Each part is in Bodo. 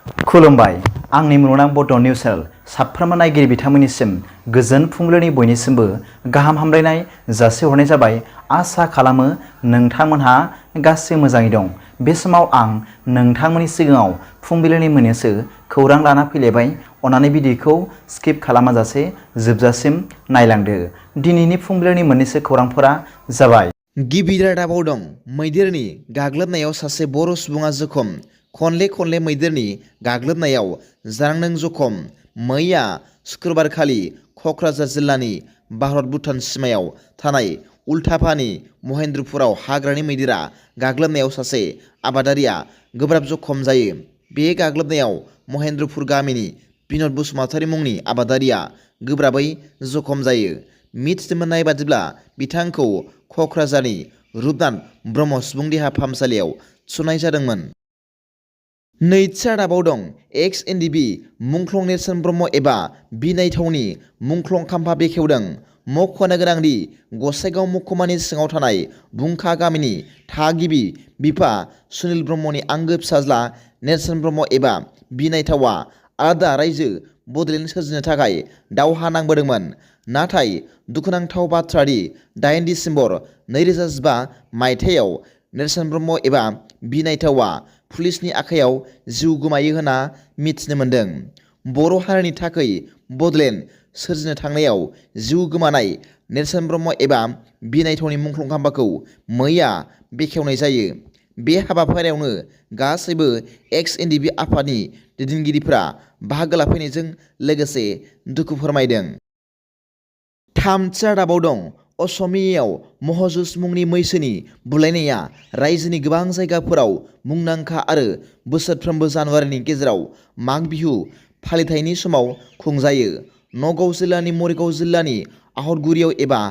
खुलुमबाय आंनि मुलुगनां बड' निउस चेनेल साफ्रोमबो नायगिरि बिथांमोननिसिम गोजोन फुंबिलिनि बयनिसिमबो गाहाम हामलायनाय जासिहरनाय जाबाय। आसा खालामो नोंथांमोनहा गासै मोजाङै दं। बे समाव आं नोंथांमोननि सिगाङाव फुंबिलिनि मोननैसो खौरां लाना फैलायबाय। अन्नानै भिडिअखौ स्किप खालामाजासे जोबजासिम नायलांदो। दिनैनि फुंबिलिनि मोननैसो खौरांफोरा जाबाय। गिबि रादाबाव दं मैदेरनि गाग्लोबनायाव सासे बर' सुबुङा जखम। खनले मैदेरनि गाग्लोबनायाव जानांदों जखम। मैया शुक्रबारखालि क'क्राझार जिल्लानि भारत भुटान सिमायाव थानाय उल्थाफानि महेन्द्रपुराव हाग्रानि मैदेरा गाग्लोबनायाव सासे आबादारिया गोब्राब जखम जायो। बे गाग्लोबनायाव महेन्द्रपुर गामिनि बिन'द बसुमतारी मुंनि आबादारिया गोब्राबै जखम जायो। मिथिनो मोननाय बादिब्ला बिथांखौ क'क्राझारनि रुपनाथ ब्रह्म सुबुं देहा फाहामसालियाव थिसननाय जादोंमोन। नैथि रादाबाव दं Ex.NDFB मुंख्लं नेरसोन ब्रह्म एबा बिनायथावनि मुंख्लं खाम्फा बेखेवदों। मख'नो गोनांदि गसाइगाव महकुमानि सिङाव थानाय बुंखा गामिनि थागिबि बिफा सुनिल ब्रह्मनि आंगो फिसाज्ला नेरसोन ब्रह्म एबा बिनायथावा आलादा रायजो बड'लेण्ड सोरजिनो थाखाय दावहा नांबोदोंमोन। नाथाय दुखुनांथाव बाथ्रादि 8 दिसेम्बर 2015 मायथाइयाव नेरसोन ब्रह्म एबा बिनायथावा पुलिसनि आखायाव जिउ गोमायो होनना मिथिनो मोन्दों। बर' हारिनि थाखाय बड'लेण्ड सोरजिनो थांनायाव जिउ गोमानाय नेरसोन ब्रह्म एबा बिनायथावनि मुंख्लं खाम्फाखौ मैया बेखेवनाय जायो। बे हाबाफारियावनो गासैबो Ex.NDFB आफादनि दैदेनगिरिफोरा बाहागो लाफैनायजों लोगोसे दुखु फोरमायदों। थामथि रादाबाव दं असमियायाव महजुज मुंनि मैसोनि बुलायनाया रायजोनि गोबां जायगाफोराव मुंदांखा आरो बोसोरफ्रोमबो जानुवारिनि गेजेराव माग बिहु फालिथायनि समाव खुंजायो। नगाव जिल्लानि मरिगाव जिल्लानि आहतगुरियाव एबा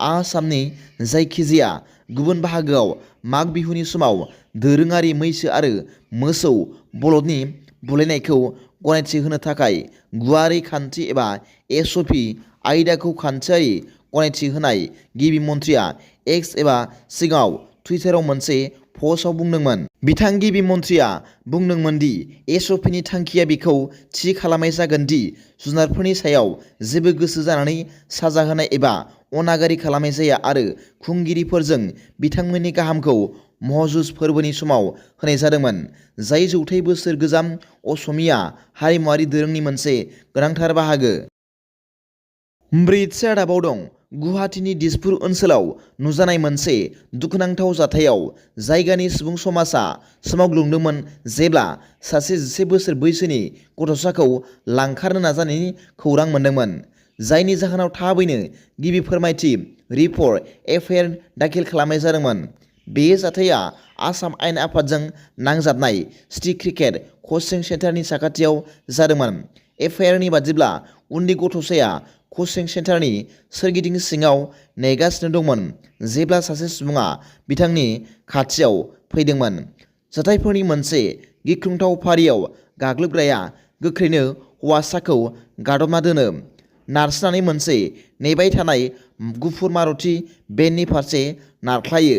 आसामनि जायखिजाया गुबुन बाहागोआव माग बिहुनि समाव दोरोङारि मैसो आरो मोसौ बलदनि बुलायनायखौ गनायथि होनो थाखाय गुवारै खान्थि एबा SOP आयदाखौ खान्थियारि गनायथि होनाय गिबि मन्थ्रिया एक्स एबा सिगाङाव टुइटाराव मोनसे पस्टआव बुंदोंमोन। बिथां गिबि मन्थ्रिया बुंदोंमोन दि SOPनि थांखिया बेखौ थि खालामनाय जागोन दि जुनारफोरनि सायाव जेबो गोसो जानानै साजा होनाय एबा अनागारि खालामनाय जाया आरो खुंगिरिफोरजों बिथांमोननि गाहामखौ महजुज फोरबोनि समाव होनाय जादोंमोन, जाय जौथाइ बोसोर गोजाम असमिया हारिमुआरि दोरोंनि मोनसे गोनांथार बाहागो। ब्रैथि रादाबाव दं गुवाहाटीनि दिसपुर ओनसोलाव नुजानाय मोनसे दुखुनांथाव जाथायाव जायगानि सुबुं समाजा सोमावग्लुंदोंमोन जेब्ला सासे 11 बोसोर बैसोनि गथ'साखौ लांखारनो नाजानायनि खौरां मोन्दोंमोन, जायनि जाहोनाव थाबैनो गिबि फोरमायथि रिपर्ट FIR दाखिल खालामनाय जादोंमोन। बे जाथाया आसाम आयेन आफादजों नांजाबनाय सिटी क्रिकेट कचिं सेन्टारनि साखाथियाव जादोंमोन। FIRनि बादिब्ला उन्दै गथ'साया कचिं सेन्टारनि सोरगिदिं सिङाव नेगासिनो दंमोन जेब्ला सासे सुबुङा बिथांनि खाथियाव फैदोंमोन। जाथायफोरनि मोनसे गिख्रंथाव फारियाव गाग्लोबग्राया गोख्रैनो हौवासाखौ गादबना दोनो, नारसिननानै मोनसे नेबाय थानाय गुफुर मारुति भेननि फारसे नारख्लायो,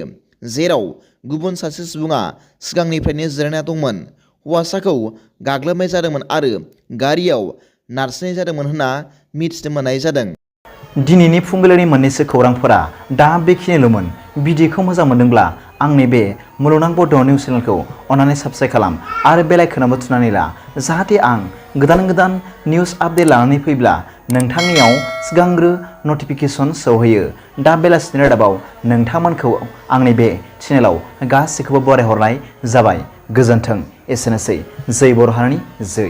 जेराव गुबुन सासे सुबुङा सिगांनिफ्रायनो जिरायना दंमोन। हौवासाखौ गाग्लोबनाय जादोंमोन आरो गारियाव नारसिननाय जादोंमोन होनना मिथिनो मोननाय जादों। दिनैनि फुंबिलिनि मोननैसो खौरांफोरा दा बेखिनिल'मोन। भिडिअखौ मोजां मोनदोंब्ला आंनि बे मुलुगनां बड' निउस चेनेलखौ अन्नानै साबस्क्राइब खालाम आरो बेल आइकनआवबो थुनानै ला, जाहाथे आं गोदान निउस आपडेट लानानै फैब्ला नोंथांनियाव सिगांग्रो नटिफिकेसन सौहैयो। दा बेलासिनि रादाबाव नोंथांमोनखौ आंनि बे चेनेलाव गासैखौबो बरायहरनाय जाबाय। गोजोन्थों। एसेनोसै। जै बर' हारिनि जै।